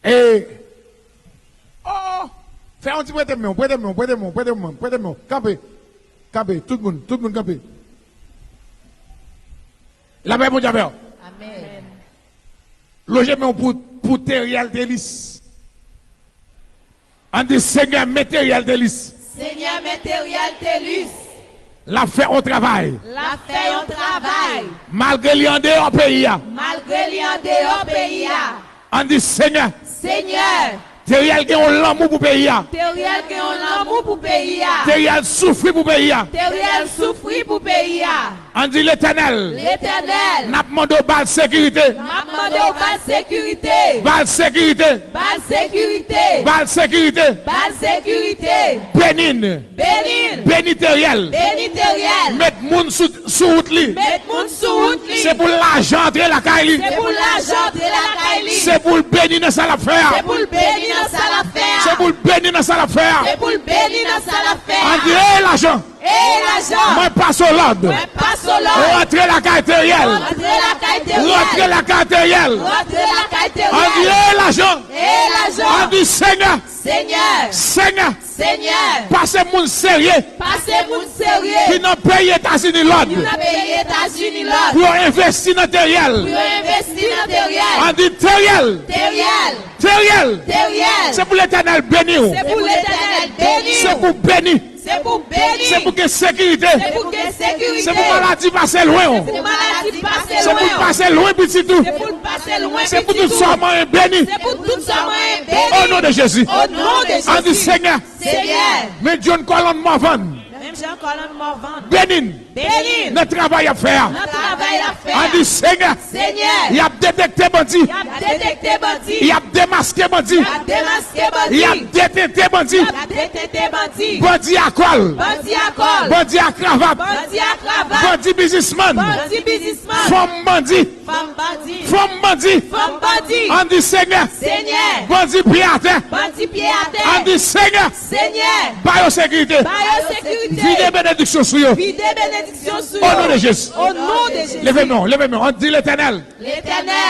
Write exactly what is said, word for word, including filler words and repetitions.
E, oh, fè yon ti prete m men w, prete m men w, prete m men w, prete m men w, prete m men w. Kanpe, kanpe, tout moun, tout moun kanpe. Lapè Bondye avè w. Amèn. Lonje men w pou, pou Teriel Telis. Ann di, Senyè, men Teriel Telis. Senyè, men Teriel Telis. L ap fè yon travay. L ap fè yon travay. Malgre li andeyò peyi a. Malgre li andeyò peyi a. Ann di, Senyè. Senyè. Teriel gen yon lanmou pou peyi a. Teriel gen yon lanmou pou peyi a. Teriel soufri pou peyi a. Teriel soufri pou peyi a. Ann di, Letènèl. Letènèl. N ap mande w ba l sekirite. N ap mande w ba l sekirite. Ba l sekirite. Ba l sekirite. Ba l sekirite. Ba l sekirite. Beni n. Beni n. Beni Teriel. Beni Teriel. Met moun sou, sou wout li. Met moun sou wout li. Se pou lajan antre lakay li. Se pou lajan antre lakay li. Se pou l beni nan sa l ap fè a. Se pou l beni nan sa l ap fè a. Se pou l beni nan sa l ap fè a. Se pou l beni nan sa l ap fè a. Ann di, e lajan. E lajan. Mwen pase w lòd. Mwen pase w lòd. Rantre lakay Teriel. Rantre lakay Teriel. Rantre lakay Teriel. Rantre lakay Teriel. Ann di, e lajan. E lajan. Ann di, Senyè. Senyè. Senyè. Senyè. Pase moun serye. Pase moun serye. Ki nan peyi Etazini lòd. Ki nan peyi Etazini lòd. Pou yo envesti nan Teriel. Pou yo envesti nan Teriel. Ann di, Teriel. Teriel. Teriel. Teriel. Se pou Letènèl beni w. Se pou Letènèl beni w. Se pou beni. Se pou beni. Se pou gen sekirite. Se pou gen sekirite. Se pou maladi pase lwen w. Se pou maladi pase lwen w. Se pou l pase lwen pitit ou. Se pou l pase lwen pitit ou. Se pou tout sa w manyen beni. Se pou tout sa w manyen beni. O non de Jezi. O non de Jezi. Ann di, Senyè. Senyè. Men John Colin Morvan. Men John Colin Morvan. Beni n. Beni n. Nan travay y ap fè a. Nan travay y ap fè a. Ann di, Senyè. Senyè. Y ap detekte bandi. Y ap detekte bandi. Y ap demaske bandi. Y ap demaske bandi. Y ap detente bandi. Y ap detente bandi. Bandi a kòl. Bandi a kòl. Bandi a kravat. Bandi a kravat. Bandi biznismann. Bandi biznismann. Fanm bandi. Fanm bandi. Fanm bandi. Fanm bandi. Ann di, Senyè. Senyè. Bandi pye atè. Bandi pye atè. Ann di, Senyè. Senyè. Ba yo sekirite. Ba yo sekirite. Vide benediksyon sou yo. Vide benediksyon sou yo. O non de Jezi. O non de Jezi. Leve men w, leve men w. Ann di, Letènèl. Letènèl.